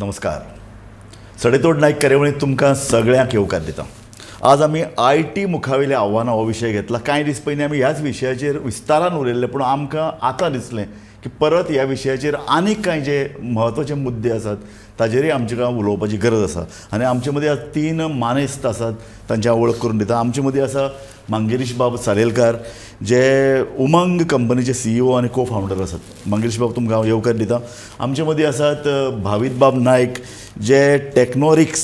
नमस्कार. सडेतोड नायक कार्यावळींत तुमकां सगळ्यांक येवकार दिता. आज आमी IT मुखावेले आव्हानां हो विशय घेतला. कांय दीस पयलीं आमी ह्याच विशयाचेर विस्तारान उलयल्ले, पूण आमकां आतां दिसलें की परत ह्या विशयाचेर आनीक कांय जे म्हत्वाचे मुद्दे आसात ताजेरय आमचे काय उलोवपाची गरज आसा. आनी आमचे मदीं आज तीन मानेस्त आसात, तांची हांव वळख करून दिता. आमचे मदीं आसा मंगेरीश बाब सालेलकार, जे उमंग कंपनीचे सीईओ आनी को फावंडर आसात. मंगेरीश बाब, तुमकां हांव येवकार दिता. आमचे मदीं आसात भावीत बाब नायक, जे टॅक्नोरिक्स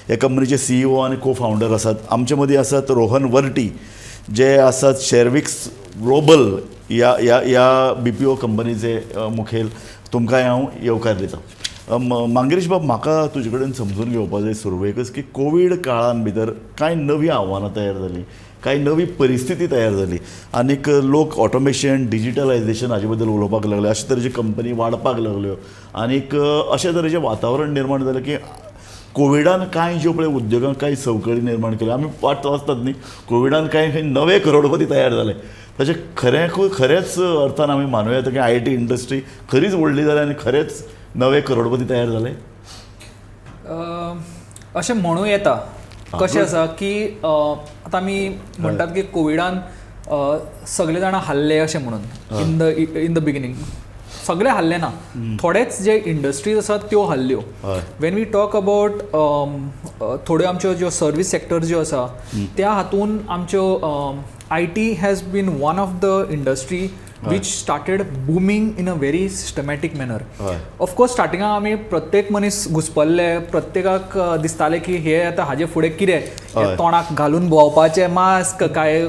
ह्या कंपनीचे सीईओ आनी को फावंडर आसात. आमचे मदीं आसात रोहन वर्टी, जे आसात शेरविक्स ग्लोबल ह्या ह्या ह्या बीपीओ कंपनीचे मुखेल. तुमकांय हांव येवकार दिता. मांगेरीश बाब, म्हाका तुजे कडेन समजून घेवपा जाय सुरवेकच की कोवीड काळान भितर कांय नवीं आव्हानां तयार जालीं, कांय नवी परिस्थिती तयार जाली आनीक लोक ऑटोमेशन, डिजिटलायझेशन हाजे बद्दल उलोवपाक लागले. अशे तरेची कंपनी वाडपाक लागल्यो आनीक अशे तरेचें वातावरण निर्माण जालें की कोविडान कांय ज्यो पळय उद्योगांक कांय संवकळी निर्माण केल्यो. आमी वाट वाचतात न्ही, कोविडान कांय खंय नवे करोडपती तयार जाले. तशें खरें खरेंच अर्थान आमी मानूं येता की IT industry खरीच व्हडली जाली आनी खरेंच नवे करोडपती तयार जाले? अशें म्हणूं येता. कशें आसा की आतां आमी म्हणटात की कोविडान सगळे जाणां हाल्ले अशें म्हणून. इन the beginning सगळे हाल्ले ना, थोडेच जे इंडस्ट्रीज आसात त्यो हाल्ल्यो. When we talk about थोड्यो आमच्यो ज्यो सर्वीस सेक्टर ज्यो आसा, त्या हातून आमच्यो IT has been one of the industry which started booming in a very systematic manner. Of course, स्टार्टिंगाक आमी प्रत्येक मनीस घुसपल्ले. प्रत्येकाक दिसतालें की हे आतां हाजे फुडें कितें हे, तोंडाक घालून भोंवपाचें मास्क काय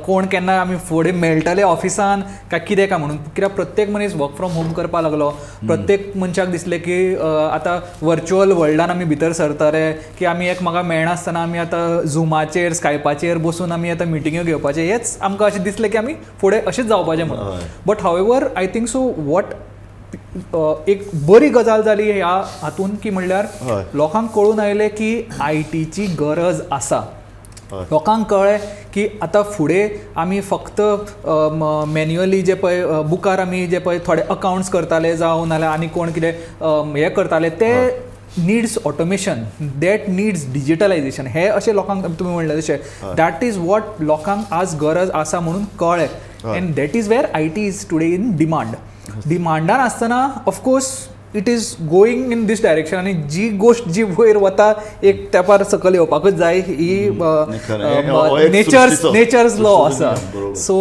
कोण केन्ना आमी फुडें मेळटले ऑफिसान काय कितें काय म्हणून. कित्याक प्रत्येक मनीस वर्क फ्रॉम होम करपाक लागलो. प्रत्येक मनशाक दिसलें की आतां वर्च्युअल वर्ल्डान आमी भितर सरतले, की आमी एकमेकाक मेळनासतना आमी आतां झुमाचेर, स्कायपाचेर बसून आमी आतां मिटिंग्यो घेवपाचे. हेच आमकां अशें दिसलें की आमी फुडें अशेंच जावपाचें म्हणून. But however, I think so what एक बरी गजाल जाली ह्या हातून की म्हणल्यार लोकांक कळून आयलें की आयटीची गरज आसा. लोकांक कळ्ळें की आतां फुडें आमी फक्त मॅन्युअली जे पळय बुकार आमी जे पळय थोडे अकावंट्स करताले जावं नाल्यार आनी कोण कितें हें करताले, ते needs automation, that needs digitalization. हे अशें लोकांक, तुमी म्हणलें तशें, that is what लोकांक आज गरज आसा म्हणून कळ्ळें and that is where IT is today in demand. डिमांडान आसतना of course it is going in this direction आनी जी गोश्ट जी वयर वता, एक तेंपार सकयल येवपाकूच जाय. ही खरें. हो एक नेचर्स नेचर्स लॉ सृश्टीचो आसा. नियम, बरोबर. So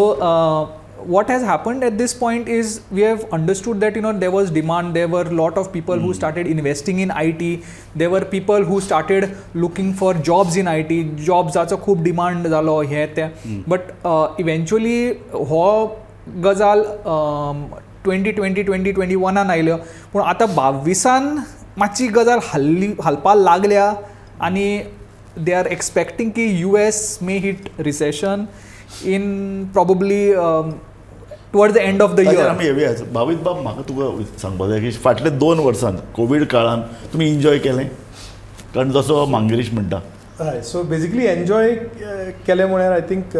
what has happened at this point is we have understood that there was demand. There were lot of people who started investing in IT. There were people who started looking for jobs in IT. जॉब्साचो खूब demand जालो, हे ते. But eventually हो गजाल 2020, 2021आन आयल्यो, पूण आतां 22आन मातशी गजाल हाल्ली, हालपाक लागल्या आनी they are expecting की US may hit recession in probably toward the end of the ताचेर year. आमी येवया. भावीत बाब, म्हाका तुका सांगपाक जाय की फाटले 2 वर्सान कोवीड काळान तुमी एन्जॉय केलें? कारण जसो मांगिरीश म्हणटा. हय, सो बेजिकली एन्जॉय केलें म्हळ्यार I think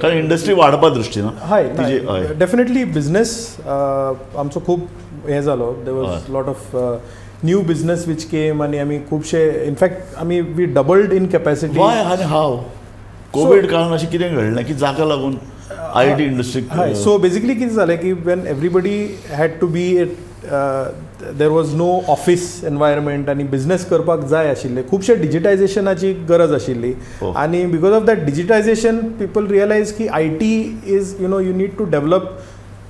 कारण इंडस्ट्री वाडपा दृश्टीन तिजी डेफिनेटली बिझनेस आमचो खूब हें जालो. There was lot of new business which came आनी आमी खुबशे, इनफॅक्ट आमी we doubled in capacity. Y आनी हाव कोवीड काळान अशें कितें घडलें की जाका लागून IT इंडस्ट्रीक हय, सो बेजिकली कितें जालें की when everybody had to be at, there was no office environment आनी बिझनेस करपाक जाय आशिल्ले, खुबशे डिजिटायझेशनाची गरज आशिल्ली. आनी because of that digitization, people realize की IT is, you need to develop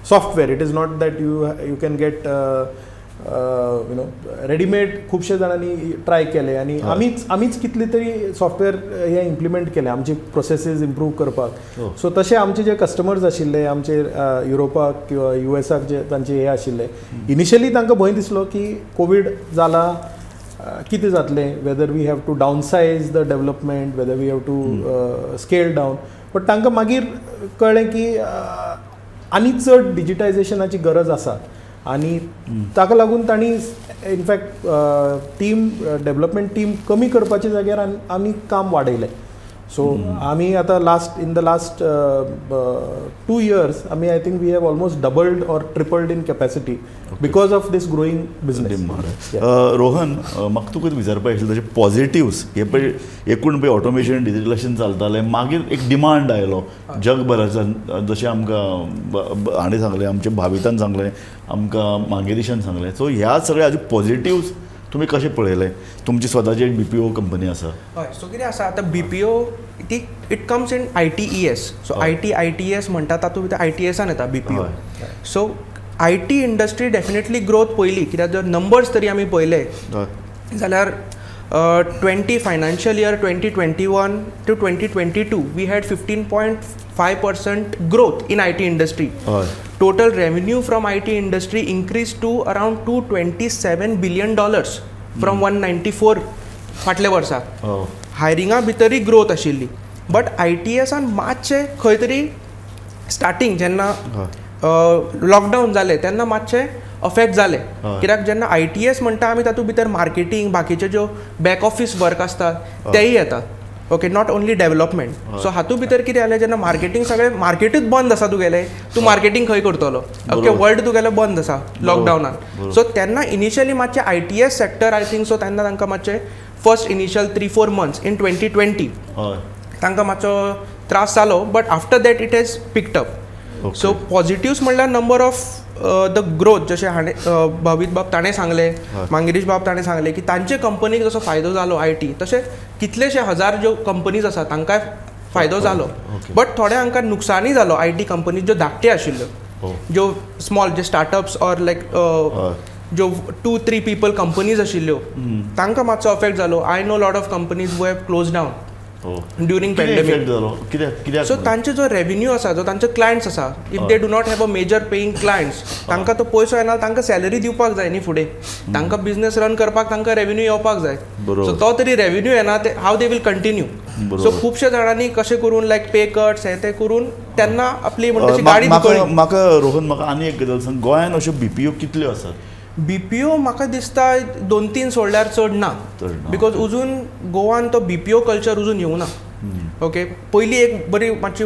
software. It is not that you can get readymade. खुबशे जाणांनी ट्राय केले आनी आमीच कितले तरी सॉफ्टवेअर हे इम्प्लिमेंट केले आमचे प्रोसेसीस इम्प्रूव करपाक. सो तशे आमचे जे कस्टमर्स आशिल्ले, आमचे युरोपाक किंवा युएसाक जे तांचे हे आशिल्ले, इनिशियली तांकां भंय दिसलो की कोवीड जाला, कितें जातलें, whether we have to downsize the development, whether we have to scale down. But तांकां मागीर कळ्ळें की आनी चड डिजिटायझेशनाची गरज आसा आनी ताका लागून तांणी in fact team, development team कमी करपाच्या जाग्यार आनी काम वाडयलें. सो आमी आतां last in the last 2 years आमी I think we have almost doubled or tripled in capacity because of this growing business. Rohan, म्हाका तुका विचारपाक आशिल्लें, तशें पॉझिटिव्स हे पळय, एकूण पळय ऑटोमेशन, डिजिटलायझेशन चलतालें, मागीर एक डिमांड आयलो जगभराच्यान. जशें आमकां हाणें सांगलें, आमच्या भावितान सांगलें, आमकां मांगेरिशान सांगलें, सो ह्या सगळ्या हाजे पॉझिटिव्स तुमी कशें पळयलें? तुमची स्वताची एक बीपीओ कंपनी आसा. हय, सो कितें आसा आतां, बीपीओ ती it comes in ITES. So IT ITES म्हणटा तातूंत भितर आयटीएसान येता BPO. So IT industry definitely growth पयली, कित्याक जर नंबर्स तरी आमी पळयले जाल्यार twenty financial year 2021 to 2022 we had 15.5% growth in IT industry. Total revenue from IT industry increased to around $227 billion from 194 फाटल्या वर्सा. हायरिंगा भितरय ग्रोथ आशिल्ली, बट I T एसान मातशें खंय तरी स्टार्टींग जेन्ना लॉकडावन जालें तेन्ना मातशें अफेक्ट जालें. कित्याक जेन्ना I T S म्हणटा आमी, तातूंत भितर मार्केटींग, बाकीचे ज्यो बॅक ऑफीस वर्क आसता तेय येतात, okay, not only development. So हातूंत भितर कितें जालें, जेन्ना मार्केटींग सगळें मार्केटूच बंद आसा तुगेलें, तूं मार्केटींग खंय करतलो? अख्खें वर्ल्ड तुगेलें बंद आसा लॉकडावनान. सो तेन्ना इनिशियली मातशें ITS sector, I think so, तेन्ना तांकां मातशें first initial 3-4 months in 2020 तांकां मातसो त्रास जालो, but after that it has picked up. So positives म्हणल्यार नंबर ऑफ the growth, जशें हाणें भावीत बाब ताणें सांगलें, मांगिरीश बाब ताणें सांगलें की तांचे कंपनीक जसो फायदो जालो I T, तशें कितलेशे हजार ज्यो कंपनीज आसा तांकांय फायदो जालो. बट थोड्या हांकां नुकसानूय जालो. I T companies ज्यो धाकट्यो आशिल्ल्यो, ज्यो स्मॉल जे स्टार्टअप्स ऑर लायक ज्यो टू थ्री पीपल कंपनीज आशिल्ल्यो, तांकां मातसो अफेक्ट जालो. I know lot of companies who have close down during कितें pandemic. इफेक्ट जालो? कित्याक कित्याक? सो तांचे जो रेवेन्यू आसा, जो तांचे क्लायंट्स आसा, if they do not have a major paying clients, तांकां तो पयसो येना. तांकां सॅलरी दिवपाक जाय न्ही फुडें, तांकां बिजनेस रन करपाक तांकां रेवेन्यू येवपाक जाय. सो तो तरी रेवेन्यू येना ते how they will continue? So खुबशे जाणांनी कशें करून लायक पे कट्स हे ते करून तेन्ना आपली म्हणटा तशी गाडी म्हाका धुकळ्ळी. म्हाका रोहन, म्हाका आनी एक गजाल सांग, गोंयान अश्यो बीपीओ कितल्यो आसात? बीपीओ म्हाका दिसता दोन तीन सोडल्यार चड ना. चड ना. Because अजून गोवान तो बीपीओ कल्चर अजून येवना, ओके. पयलीं एक बरी मातशी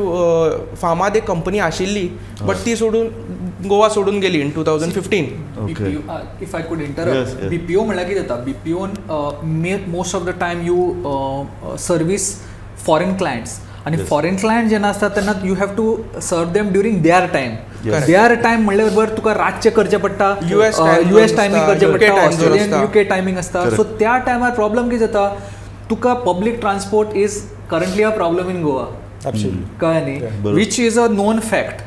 फामाद एक कंपनी आशिल्ली, बट ती सोडून गोवा सोडून गेली in 2015. BPO, if I could interrupt. Yes. BPO म्हणल्यार कितें जाता, बीपीओन most of the time you service foreign clients आनी फॉरेन क्लायंट जेन्ना आसता तेन्ना you have to serve them during their time. Their time म्हणल्या बरोबर तुका रातचें करचें पडटा. US time US zone timing आसता, करचें UK पडटा, time zone Australian आसता. युके टायमींग आसता. सो त्या टायमार प्रॉब्लम कितें जाता, तुका public transport is currently a problem in Goa. कळ्ळें न्ही? Which is a known fact.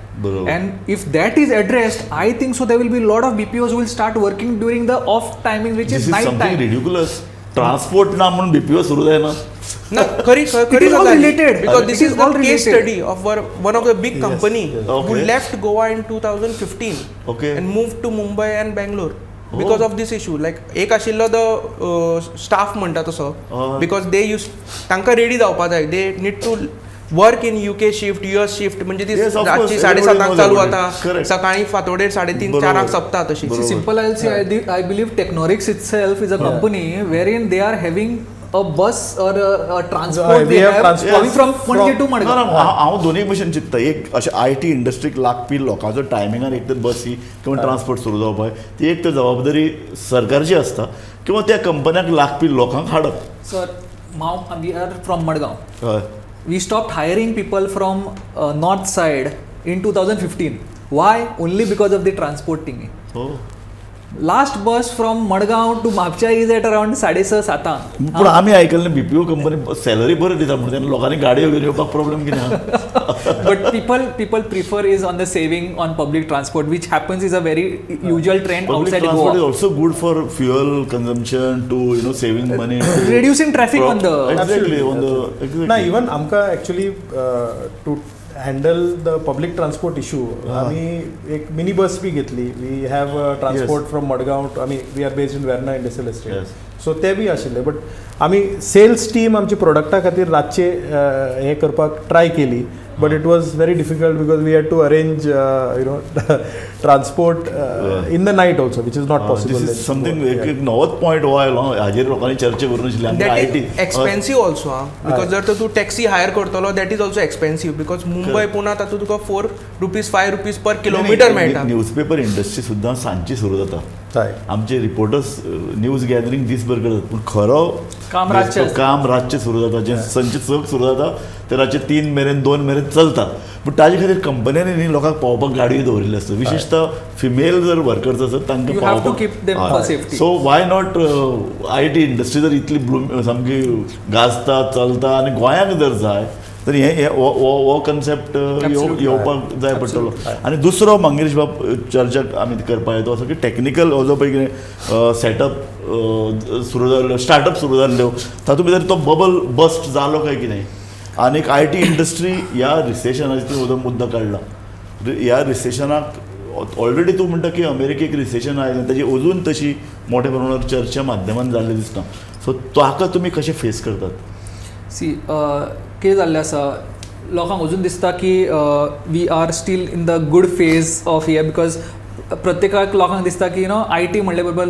And if that is addressed, I think so there will be a lot of BPOs who will start working during the off timing, which this is is night something time. Ridiculous. Transport ना म्हणून BPO सुरू जायना. ना, खरी खरी It is all related. Because It this is is all the case related. Study of one of the big company who left Goa in 2015 and moved to Mumbai and Bangalore because of this issue. Like एक आशिल्लो the staff म्हणटा तसो, because they use तांकां ready जावपा जाय, they need to work in UK shift, US shift, म्हणजे ती Yes, of course. रातची साडे सातांक चालू जाता, सकाळी फांतोडेर साडे तीन चारांक सोंपता तशी. Simple, I'll say, I believe Technorix itself is a company wherein they are having a bus or a transport. We They have have transport coming from Panaji to ना Madgaon. ना, हांव दोनूय भशेन चिंत्ता. एक अशें I T इंडस्ट्रीक लागपी लोकांचो टायमिंगान एक तर बसी किंवा ट्रान्सपोर्ट सुरू जावपाक, ती एक तर जबाबदारी सरकारची आसता किंवा त्या कंपन्याक लागपी लोकांक हाडप. Sir, we are from Madgaon. We stopped hiring people from north side in 2015. Why? Only because of the transport thingy. हो. Last bus from Madgaon to Mapcha is at around साडे स सातांक. पूण आमी आयकल्लें बीपीओ कंपनी सॅलरी बरी दिता म्हणून, तेन्ना लोकांनी गाडयो घेवन येवपाक प्रॉब्लेम कितें आहा? But people prefer is on the saving on public transport, which happens is a very usual trend Public outside transport is Goa. also good for fuel consumption, to saving money, to Reducing traffic on the Exactly, on the exactly. ना, even आमकां actually to handle the public transport issue आमी एक mini bus बी घेतली. We have transport from Madgaon, आमी we are based in Verna Industrial Estate. So ते बी आशिल्ले, but आमी sales team आमची प्रोडक्टा खातीर रातचे हें करपाक ट्राय केली, but it was very difficult because we had to arrange transport in the night also, which is not possible. This is something, एक नवोच पॉयंट हो आयलो, हाजेर लोकांनी चर्चा करून आशिल्ली. I T expensive also ah, because जर तर तूं टॅक्सी हायर करतलो, that is also expensive, because Mumbai Pune तातूंत तुका 4 rupees, 5 rupees per kilometre मेळटा. न्यूजपेपर इंडस्ट्री सुद्दां सांजची सुरू जाता. आमचे रिपोर्टर्स न्यूज गॅदरींग दीसभर करतात, पूण खरो काम रातचें आसता. काम रातचें सुरू जाता, जें सांजचे 6क सुरू जाता ते रातचे 3 मेरेन, 2 मेरेन चलता. पूण ताजे खातीर कंपन्यांनी न्ही लोकांक पावोवपाक गाडयो दवरिल्ल्यो आसता, विशेशतः फिमेल जर वर्कर्स आसत तांकां. You have to keep them for safety. So why not IT industry जर इतली ब्लूम, सामकी गाजता, चलता आनी गोंयांक जर जाय तर हे हे हो हो कन्सेप्ट येवपाक जाय पडटलो. आनी दुसरो मंगेश बाब चर्चा आमी करपाक येतो असो की टॅक्निकल हो जो पळय कितें सेटअप सुरू जाल्लो, स्टार्टअप सुरू जाल्ल्यो, तातूंत भितर तो बबल बस्ट जालो काय कितें? आनीक I T industry ह्या रिसेशनाचो जो मुद्दो काडला, ह्या रिसेशनाक ऑलरेडी तूं म्हणटा की अमेरिकेक रिसेशन आयलें, ताजी अजून तशी मोठ्या प्रमाणावर चर्चा माध्यमान जाल्ली दिसना. सो ताका तुमी कशें फेस करतात? सी, कितें जाल्लें आसा, लोकांक अजून दिसता की we are still in the good phase of here, because प्रत्येकाक लोकांक दिसता की you know I T म्हणले बरोबर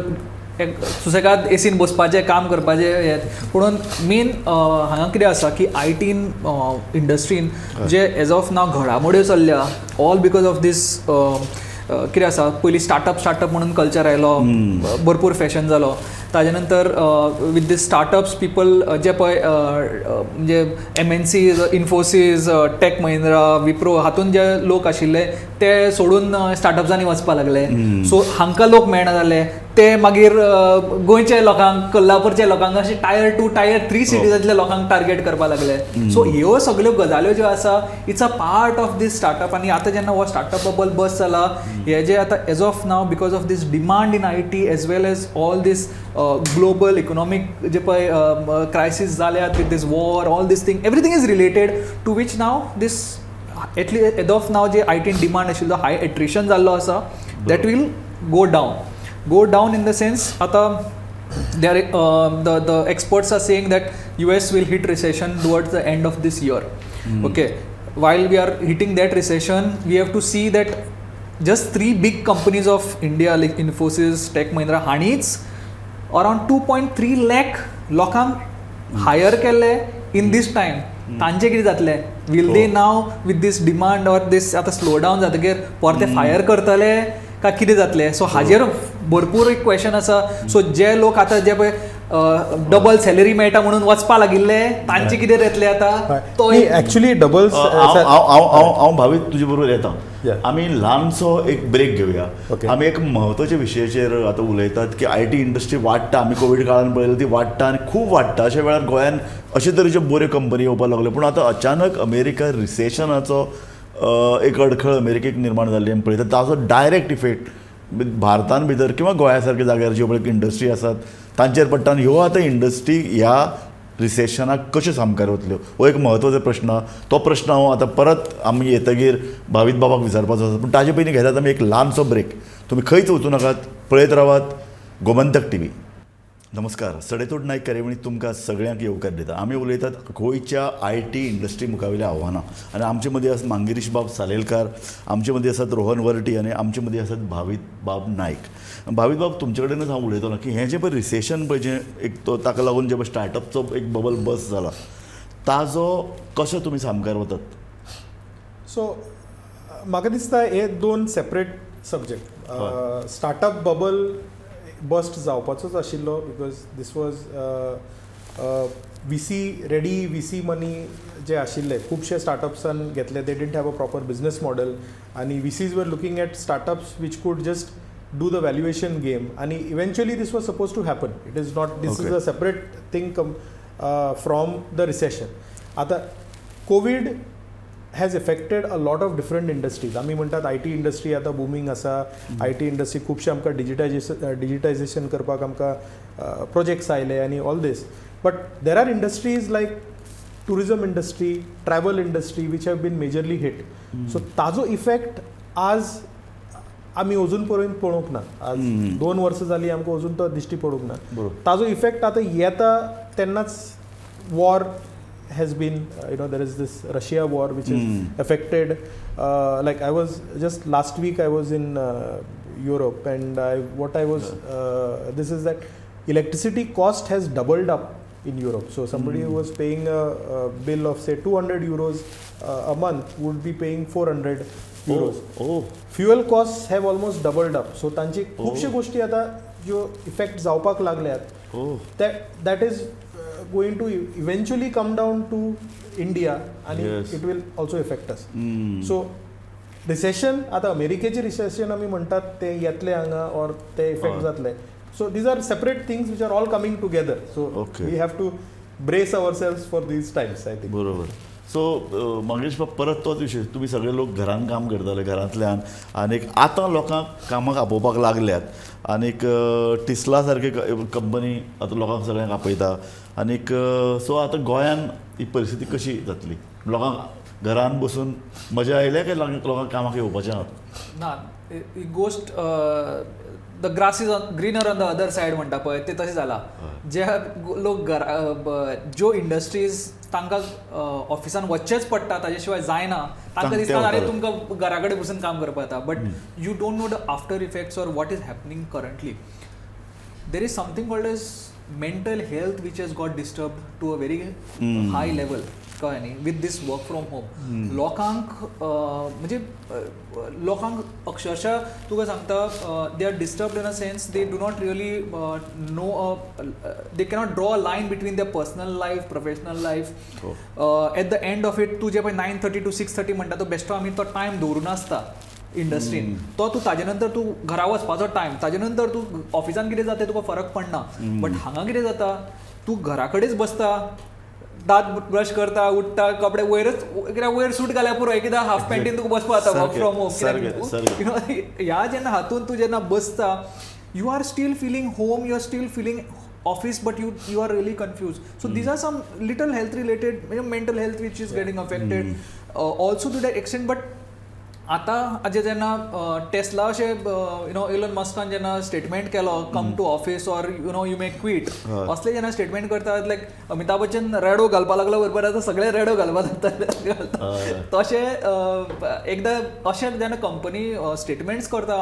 एक सुसेगाद एसीन बसपाचें, काम करपाचें हें. पुणून मेन हांगा कितें आसा की I tin इंडस्ट्रीन जे एज ऑफ नाव घडामोड्यो चल्ल्या, ऑल because of these कितें आसा, पयलीं स्टार्टअप स्टार्टअप म्हणून कल्चर आयलो, भरपूर फॅशन जालो. ताजे नंतर विथ these startups people जे पळय म्हणजे एमएनसी, इन्फोसीस, टेक महिंद्रा, विप्रो हातून जे लोक आशिल्ले ते सोडून स्टार्टअप्सांनी वचपाक लागले. सो हांकां लोक मेळना जाले, ते मागीर गोंयच्या लोकांक, कोल्हापूरच्या लोकांक, अशे टायर 2, टायर 3 सिटीजांतल्या लोकांक टार्गेट करपाक लागले. सो ह्यो सगल्यो गजाल्यो ज्यो आसा, it's a part of this startup. आनी आतां जेन्ना हो स्टार्टअप बबल बस्ट जाला, हे जे आतां as of now, because of this demand in IT as well as all this global economic जे पळय क्रायसीस जाल्यात with this war, all this thing, everything is related to which now this at least as of now J I tin demand आशिल्लो, हाय attrition जाल्लो आसा, that will go down in the sense आतां they are the experts are saying that US will hit recession towards the end of this year. Okay, while we are hitting that recession, we have to see that just three big companies of India like Infosys, Tech Mahindra हांणीच around 2.3 lakh लोकांक higher केल्ले in दीस time. तांचे कितें जातलें? Will they now with this demand or this आतां slow down जातकीर परते fire करतले काय कितें जातलें? सो हाजेर भरपूर एक क्वेश्चन आसा. सो जे लोक आतां जे पळय डबल सॅलरी मेळटा म्हणून वचपा लागिल्ले, तांचे कितें जातलें आतां? तो एक ऍक्च्युली डबल हांव हांव हांव हांव भावीत तुजे बरोबर येता. आमी ल्हानसो एक ब्रेक घेवया. आमी एक म्हत्वाच्या विशयाचेर आतां उलयतात की I T industry वाडटा. आमी कोवीड काळान पळयलें, ती वाडटा आनी खूब वाडटा. अशा वेळार गोंयान अशे तरेच्यो बऱ्यो कंपनी येवपाक लागल्यो, पूण आतां अचानक अमेरिका रिसेशनाचो एक अडखळ अमेरिकेक निर्माण जाल्ली आमी पळयता. ताजो डायरेक्ट इफेक्ट भारतान भितर किंवा गोंया सारक्या जाग्यार ज्यो पळय इंडस्ट्री आसात तांचेर पडटा. आनी ह्यो आतां इंडस्ट्री ह्या रिसेशनाक कश्यो सामकार वतल्यो, हो एक म्हत्वाचो प्रश्न आहा. तो प्रश्न हांव आतां परत आमी येतगीर भावीत बाबाक विचारपाचो आसा, पूण ताजे पयलीं घेतात आमी एक ल्हानसो ब्रेक. तुमी खंयच वचूं नाकात, पळयत रावात गोमंतक टीव्ही. नमस्कार, सडेतोड नायक कार्यावळींत तुमकां सगळ्यांक येवकार दिता. आमी उलयतात गोंयच्या I T industry मुखावेली आव्हानां आनी आमचे मदीं आसात मांगिरीश बाब सालेलकार, आमचे मदीं आसात रोहन वर्टी आनी आमचे मदीं आसात भावीत बाब नायक. भावीत बाब, तुमचे कडेनच हांव उलयतलो की हें जें पळय रिसेशन पळय जें एक तो ताका लागून जें पळय स्टार्टअपचो एक बबल बस्ट जाला, ताजो कसो तुमी सामकार वतात? सो म्हाका दिसता हे दोन separate subject. Startup bubble bust जावपाचोच आशिल्लो, because this was VC ready, VC money जे आशिल्ले खुबशे स्टार्टअप्सान घेतले, they didn't have a proper business model आनी VCs were looking at startups which could just do the valuation game आनी eventually this was supposed to happen. It is not, this is a separate thing from the recession. आतां Covid has affected a lot of different industries. आमी म्हणटात I T industry आतां बुमींग आसा, I T industry खुबशे आमकां digitisation करपाक आमकां projects आयले आनी all this, but there are industries like tourism industry, travel industry, which have been majorly hit. So ताजो इफेक्ट आज आमी अजून पर्यंत पळोवंक ना. आज 2 वर्सां जालीं आमकां अजून तो दिश्टी पडूंक ना. बरोबर. ताजो इफेक्ट आतां येता तेन्नाच war has been, there is this Russia war which is affected. Like I was just last week I was in Europe and this is that electricity cost has doubled up in Europe. So somebody who was paying a bill of say 200 euros a month would be paying 400 euros. Oh. Fuel costs have almost doubled up. So तांची खुबश्यो गोष्टी आता ज्यो effect जावपाक लागल्यात, that is going to eventually come down to India and it will also affect us. So recession, आता अमेरिकेचे recession आमी म्हणटात ते येतले हांगा or ते इफेक्ट जातले. So these are separate things which are all coming together. So we have to brace ourselves for these times, I think. बरोबर. सो मंगेश बाब, परत तोच विशय, तुमी सगळे लोक घरान काम करताले घरांतल्यान, आनीक आतां लोकांक कामाक आपोवपाक लागल्यात, आनीक टिस्ला सारकी कंपनी आतां लोकांक सगळ्यांक आपयता, आनीक सो आतां गोंयान ही परिस्थिती कशी जातली? लोकांक घरान बसून मजा आयल्या काय लोकांक कामाक येवपाचें आहा? ना, ही गोश्ट the grass is greener on the other side म्हणटा पळय ते तशें जालां. जे लोक ज्यो इंडस्ट्रीज तांकां ऑफिसान वचचेंच पडटा, ताजे शिवाय जायना, तांकां दिसता अरे तुमकां घरा कडेन बसून काम करपाक येता. But you don't know the after effects or what is happening currently. There is something called as mental health which has got disturbed to a very high level, कळ्ळें न्ही, with this work from home. लोकांक म्हणजे लोकांक अक्षरशः तुका सांगता, they are disturbed in a sense they do not really know, they cannot draw a line between their personal life, professional life. At the end of it तूं जे पळय 9:30 to 6:30 म्हणटा तो बेश्टो आमी तो टायम दवरून आसता इंडस्ट्रीन, तो तूं ताजे नंतर तूं घरा वचपाचो टायम, ताजे नंतर तूं ऑफिसान कितें जाता तुका फरक पडना. बट हांगा कितें जाता, तूं घरा कडेच बसता, दांत ब्रश करता, उठ्ठा, कपडे वयरच कित्याक वयर सूट घाल्यार पुरो, एकदां हाफ पॅन्टीन तुका बसपा जाता वर्क फ्रॉम होम. ह्या जेन्ना हातून तूं जेन्ना बसता, you are still feeling home, you are still feeling office, but you are really confuse. So these are some little health related, mental health which is getting affected also to that extent. But आतां जे जेन्ना Tesla अशें you know Elon मस्कान जेन्ना statement केलो come to office or you know you may quit, असले जेन्ना statement करतात, लायक अमिताभ बच्चन रेडो घालपा लागलो बरोबर आतां सगळे रेडो घालपा लागता. तशें एकदां अशें जेन्ना कंपनी स्टेटमेंट्स करता,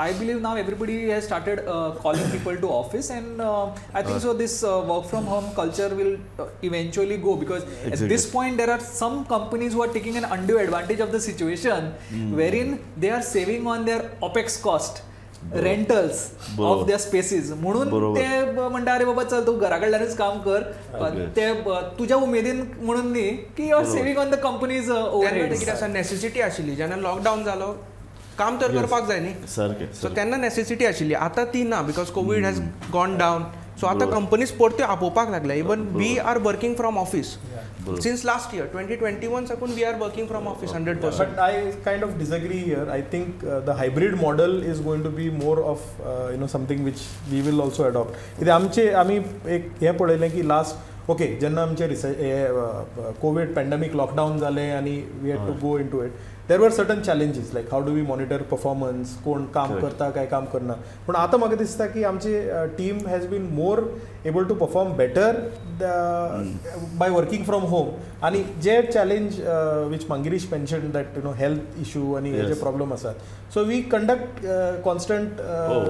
I believe now everybody has started calling people to office, and I think so this work from home culture will eventually go, because at this point there are some companies who are taking an undue advantage of the situation, wherein they are saving on their opex cost, rentals of their spaces. म्हणून ते म्हणटा अरे बाबा चल तूं घरा कडल्यानूच काम कर, ते तुज्या उमेदीन म्हणून न्ही की you are saving on the company's overheads. कितें आसा, नेसेसिटी आशिल्ली, जेन्ना लॉकडावन जालो काम तर करपाक जाय न्ही, सारकें. सो तेन्ना नेसेसिटी आशिल्ली, आतां ती ना, because COVID has gone down. So आतां कंपनीज परत्यो आपोवपाक लागल्या. Even we are working from office since last year 2021 साकून we are working from office 100%. But I kind of disagree here. I think the hybrid model is going to be more of you know something which we will also adopt. कित्याक आमचे आमी एक हें पळयलें की last okay जेन्ना आमचे Covid pandemic lockdown जालें आनी we had to go into it, there were certain challenges like how do we monitor performance, कोण काम करता काय काम करना. पूण आतां म्हाका दिसता की आमची team has been more able to perform better by working from home. आनी जे challenge which Mangirish mention that you know health issue आनी हे जे प्रॉब्लम आसात, so we conduct constant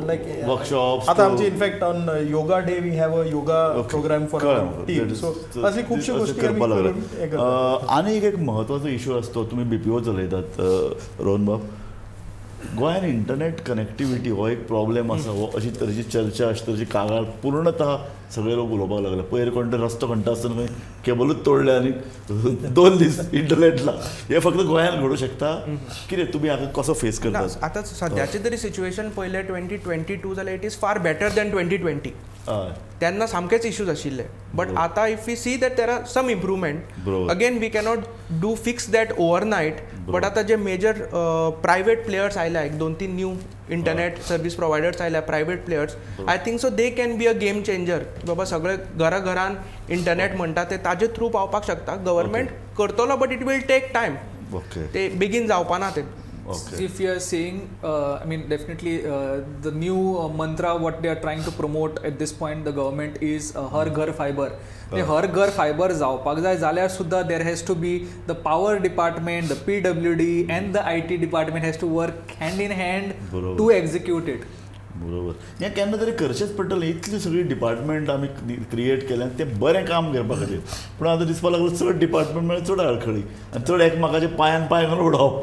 like workshops. आतां आमची in fact on yoga day we have a yoga program for team. So अशी खुबश्यो गोश्टी आमी करून हें करतात. आनी एक म्हत्वाचो इशू आसता, तुमी बीपीओ चलयतात रोहन बाब, गोंयान इंटरनेट कनेक्टिविटी हो एक प्रॉब्लेम आसा, हो अशी तरेची चर्चा, अशी तरेची कागाळ पूर्णतः सगळे लोक उलोवपाक लागले. पयर कोण तरी रस्तो खणटा आसतना खंय केबलूच तोडले आनी 2 दीस इंटरनेट ना. हे फक्त गोंयान घडूं शकता कितें? तुमी हाका कसो फेस करतात? आतां सद्याचें तरी सिच्युएशन पळयलें 2022 जाल्यार it is far better than 2020. तेन्ना सामकेच इश्यूज आशिल्ले, बट आतां if you see that there are some improvement. Again we cannot do fix that overnight, but आतां जे मेजर प्रायवेट प्लेयर्स आयल्या, 1 2 3 न्यू इंटरनेट सर्वीस प्रोवायडर्स आयल्या private players, I think so they can be a game changer. बाबा सगळे घरा घरान internet म्हणटा ते ताजे थ्रू पावपाक शकता. गव्हर्मेंट करतलो, but it will take time, ते बेगीन जावपा ना ते. Okay. If you are saying, I mean, definitely the new mantra what they are trying to promote at this point, the government is Har Ghar fiber. ते हर घर fibre जावपाक जाय जाल्यार सुद्दां there has to be the power department, the PWD and the IT department has to work hand in hand to execute it. बरोबर, हें केन्ना तरी करचेंच पडटलें. इतली सगळी डिपार्टमेंट आमी क्रिएट केल्या तें बरें काम करपा खातीर, पूण आतां दिसपाक लागलो चड डिपार्टमेंट म्हळ्यार चड आडखळी आनी चड एकमेकाच्या पांयान पांय घालून उडोवप.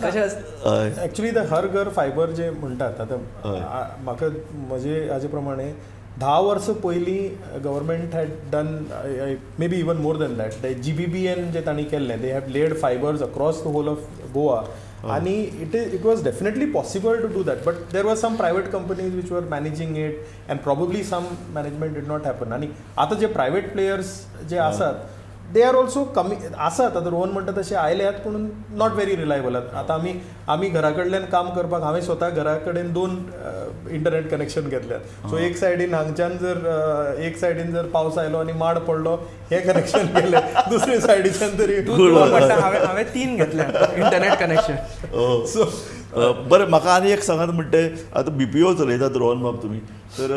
कशें हय. एक्चुली the हर घर फायबर जे म्हणटात आतां, म्हाका म्हजे हाजे प्रमाणे 10 वर्सां पयलीं government had done, maybe even more than that, GBBN जे तांणी केल्लें, they have laid fibers across the whole of Goa आनी it was definitely possible to do that, but there was some private companies which were managing it and probably some management did not happen. आनी आतां जे private players जे आसात they are also कमी आसात. आतां रोहन म्हणटा तशें आयल्यात पूण not very reliable. आतां आमी घरा कडल्यान काम करपाक हांवें स्वता घरा कडेन 2 इंटरनेट कनेक्शन घेतल्यात. सो एक सायडीन हांगच्यान जर एक सायडीन जर पावस आयलो आनी माड पडलो हें कनेक्शन गेलें, दुसरे सायडीच्यान तरी हांवें 3 घेतल्या इंटरनेट कनेक्शन. सो बरें, म्हाका आनी एक सांगात म्हणटे आतां BPO चलयतात रोहन बाब तुमी, तर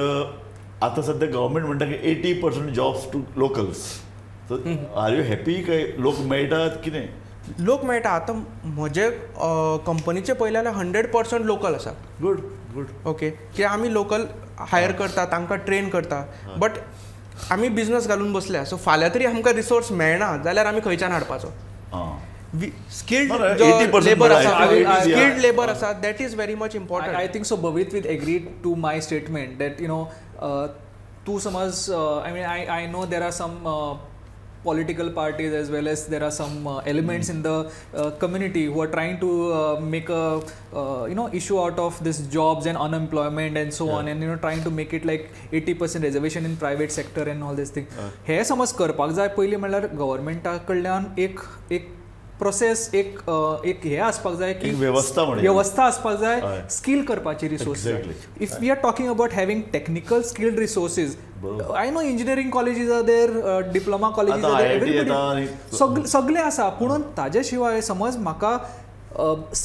आतां सद्या गव्हर्मेंट म्हणटा की 80% jobs to locals. So are you happy काय लोक मेळटात कितें? लोक मेळटा. आतां म्हजे कंपनीचे पळयलें जाल्यार 100% लोकल आसा. Good good. Okay, की आमी लोकल हायर करता, तांकां ट्रेन करता, बट आमी बिजनस घालून बसल्या. सो फाल्यां तरी आमकां रिसोर्स मेळना जाल्यार आमी खंयच्यान हाडपाचो? स्किल्ड लेबर आसा, स्किल्ड लेबर आसा, that is very much important. I think so Bhavit will agree to my statement that you know तूं समज, I mean I know there are some political parties as well as there are some elements in the community who are trying to make a you know issue out of this jobs and unemployment and so on, and you know trying to make it like 80% reservation in private sector and all this thing. हे समज करपाक जाय पयलीं म्हणल्यार गव्हर्मेंटा कडल्यान एक एक process, एक एक हे आसपाक जाय की वेवस्था आसपाक जाय स्किल करपाची resources. If we are talking about having technical skilled resources, I know engineering colleges are there, diploma colleges are there, everybody सगळे आसा, पूण ताजे शिवाय समज म्हाका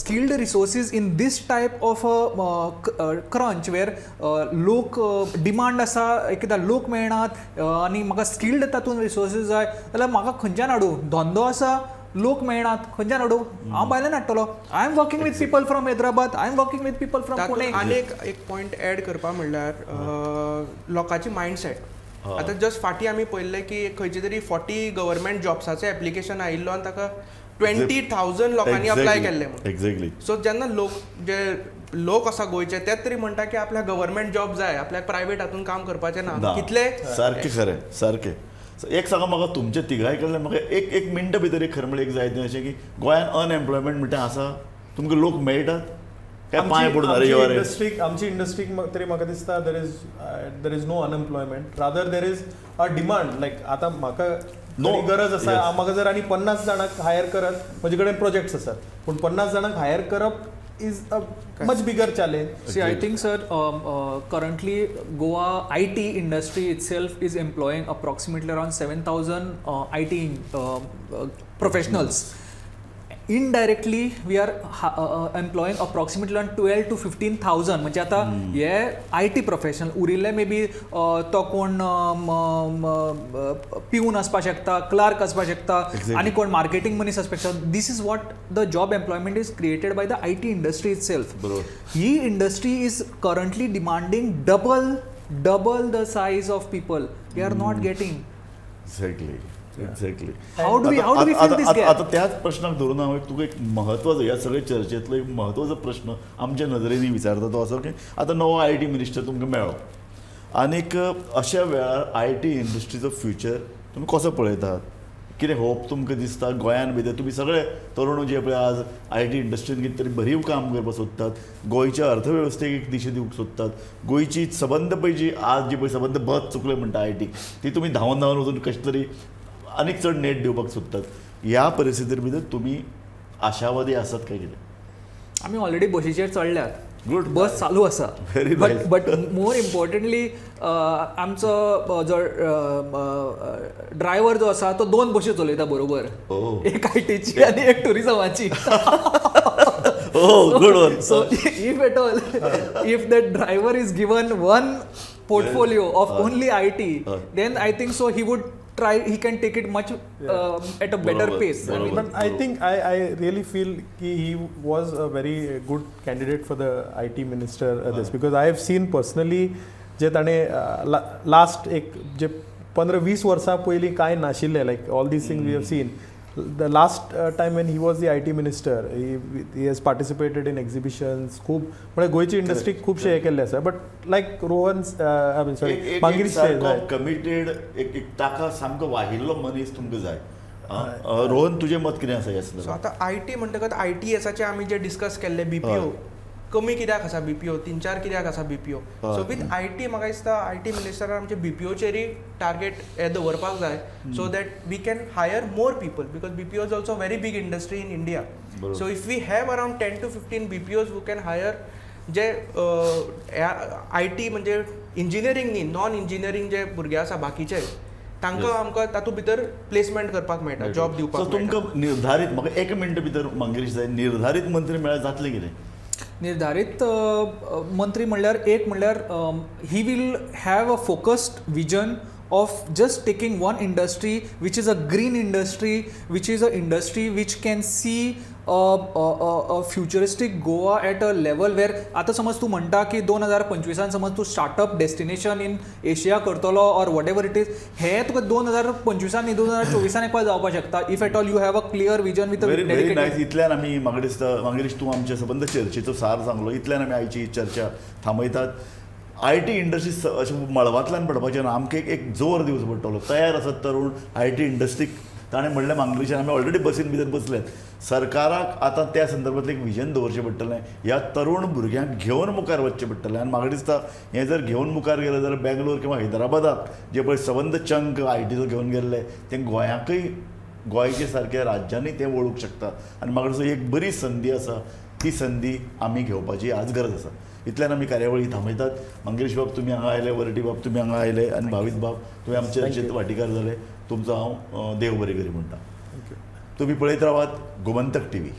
skilled resources in this type of a crunch where लोक demand आसा, एकदां लोक मेळनात आनी म्हाका स्किल्ड तातूंत रिसोर्सीस जाय जाल्यार म्हाका खंयच्यान हाडूं? धंदो आसा, लोक मेळनात, खंयच्यान हाडूं? हांव भायल्यान हाडटलो. I am working with people from Hyderabad, I am working with people from Pune. आनी एक पॉयंट एड करपा म्हणल्यार लोकांची मायंडसेट. आतां जस्ट फाटीं आमी पळयल्लें की खंयचे तरी 40 गव्हर्मेंट जॉब्साचें एप्लिकेशन आयिल्लो आनी ताका 20,000 लोकांनी अप्लाय केल्लें म्हणून. एक्झॅक्टली. सो जेन्ना लोक जे लोक आसा गोंयचे तेच तरी म्हणटा की आपल्याक गव्हर्मेंट जॉब जाय, आपल्याक प्रायवेट हातून काम करपाचें ना. कितले सारकें, खरें सारकें. एक सांगा म्हाका तुमच्या तिगाय कडल्यान म्हाका एक एक मिनटां भितर एक खरें म्हणल्यार एक जाय तें अशें की गोंयांत अनएम्प्लॉयमेंट म्हणटा आसा, तुमकां लोक मेळटात काय पांय पडून? इंडस्ट्रीक, आमची इंडस्ट्रीक तरी म्हाका दिसता there is no unemployment, rather there is a demand. Like आतां म्हाका गरज आसा, म्हाका जर आनी 50 जाणांक हायर करत, म्हजे कडेन प्रोजेक्ट्स आसात, पूण 50 जाणांक हायर करप is a much bigger challenge. See, I think, sir, currently Goa IT industry itself is employing approximately around 7,000 IT professionals. Indirectly, we are employing approximately around 12 to 15,000. म्हणजे आता हे IT professional उरिल्ले may be तो कोण पिवन आसपाक शकता, clerk आसपाक शकता, आनी कोण मार्केटिंग मनीस आसपाक शकता. This is what the job employment is created by the IT industry itself. He industry is currently demanding double the size of people. We are not getting. Exactly. Exactly. How do we fill this gap? आतां त्याच प्रश्नाक धरून हांव तुका एक म्हत्वाचो ह्या सगळ्या चर्चेंतलो एक म्हत्वाचो प्रश्न आमच्या नदरेनी विचारता तो असो की आतां नवो IT minister तुमकां मेळ्ळो आनीक अशा वेळार IT इंडस्ट्रीचो फ्युचर तुमी कसो पळयतात? कितें होप तुमकां दिसता गोंयान भितर? तुमी सगळे तरुण जे पळय आज IT इंडस्ट्रीन कितें तरी भरीव काम करपाक सोदतात, गोंयच्या अर्थवेवस्थेक एक दिशा दिवंक सोदतात, गोंयची सबंद पळय जी आज जी पळय सबंद बस चुकले म्हणटा IT ती तुमी धांवन धांवन वचून कशें तरी आनीक चड नेट दिवपाक सोदतात. ह्या परिस्थिती भितर तुमी आशावादी आसात काय कितें? आमी ऑलरेडी बशीचेर चडल्यात. Good. बस चालू आसा. Very but nice. But more importantly आमचो जो ड्रायव्हर जो आसा तो दोन बशी चलयता बरोबर. Oh. एक आयटीची आनी एक टुरिजमाची. Oh, good one. So if at all, if the driver is given one portfolio of only IT, then I think so he would try, he can take it much at a better बरोबर, pace. I mean, बरोबर. But I think I really feel ki he was a very good candidate for the IT minister this because I have seen personally जे ताणें last एक जे 15-20 वर्सां पयलीं कांय नाशिल्लें, like all these things we have seen. The last time when he was the IT minister, he has participated in exhibitions. खूब म्हणजे गोंयची industry खुबशे हें केल्लें आसा. But like Rohan, I mean sorry, Manguirish, committed एक एक ताका सामको वाहिल्लो मनीस तुमकां जाय. रोहन, तुजें मत कितें आसा ह्या सो संदर्भात? आतां I T म्हणटकच I T एसाचे आमी जे डिस्कस केल्ले बीपीओ कमी कित्याक आसा, बीपीओ 3-4 कित्याक आसा BPO. So with I T म्हाका दिसता I T मिनिस्टरान आमचे बीपीओचेरय टार्गेट हे दवरपाक जाय, so that we can hire more people because BPO is also very big industry in India. So if we have around 10 to 15 BPOs who can hire J I T म्हणजे engineering न्ही, non engineering जे भुरगे आसा बाकीचे, तांकां आमकां तातूंत भितर placement करपाक मेळटा, जॉब दिवपाक सो मेळटा. तुमकां निर्धारीत, म्हाका एक मिनट भितर मंगेश जाय, निर्धारीत मंत्री मेळ्ळ्यार जातलें कितें? निर्धारीत मंत्री म्हणल्यार एक म्हणल्यार he will have a focused vision of just taking one industry which is a green industry, which is a industry which can see a futuristic Goa at a level where आतां समज तूं म्हणटा की 2025 समज तूं स्टार्टअप डेस्टिनेशन इन एशिया करतलो or whatever it is, हें तुका 2025 न्ही 2024 एकवार जावपाक शकता if at all you have a clear vision with very very nice. इतल्यान आमी म्हाका दिसता मंगेश तूं आमच्या सबंद चर्चेचो सार सांगलो. इतल्यान आमी आयची चर्चा थांबयतात. I T industry अशें मळबांतल्यान पडपाचें ना, आमकां एक जोर दिवचो पडटलो. तयार आसात तरुण I T इंडस्ट्रीक. ताणें म्हणलें मांगलेशान आमी ऑलरेडी बसीन भितर बसल्यात. सरकाराक आतां त्या संदर्भांतलें एक विजन दवरचें पडटलें, ह्या तरुण भुरग्यांक घेवन मुखार वचचें पडटलें. आनी म्हाका दिसता हें जर घेवन मुखार गेलें जाल्यार बेंगलोर किंवा हैदराबादाक जे पळय सबंद चंक I टीचो घेवन गेल्ले तें गोंयाकय, गोंयच्या सारक्या राज्यांनी तें वळूंक शकता. आनी म्हाका दिसता एक बरी संदी आसा, ती संदी आमी घेवपाची आज गरज आसा. इतल्यान आमी कार्यावळी थांबयतात. मंगेश बाब तुमी हांगा आयले, वरटी बाब तुमी हांगा आयले, आनी भावीत बाब तुमी आमच्या चर्चेत वांटेकार जाले. तुमचो हांव देव बरें करी म्हणटा. तुमी पळयत रावात गोमंतक टीव्ही.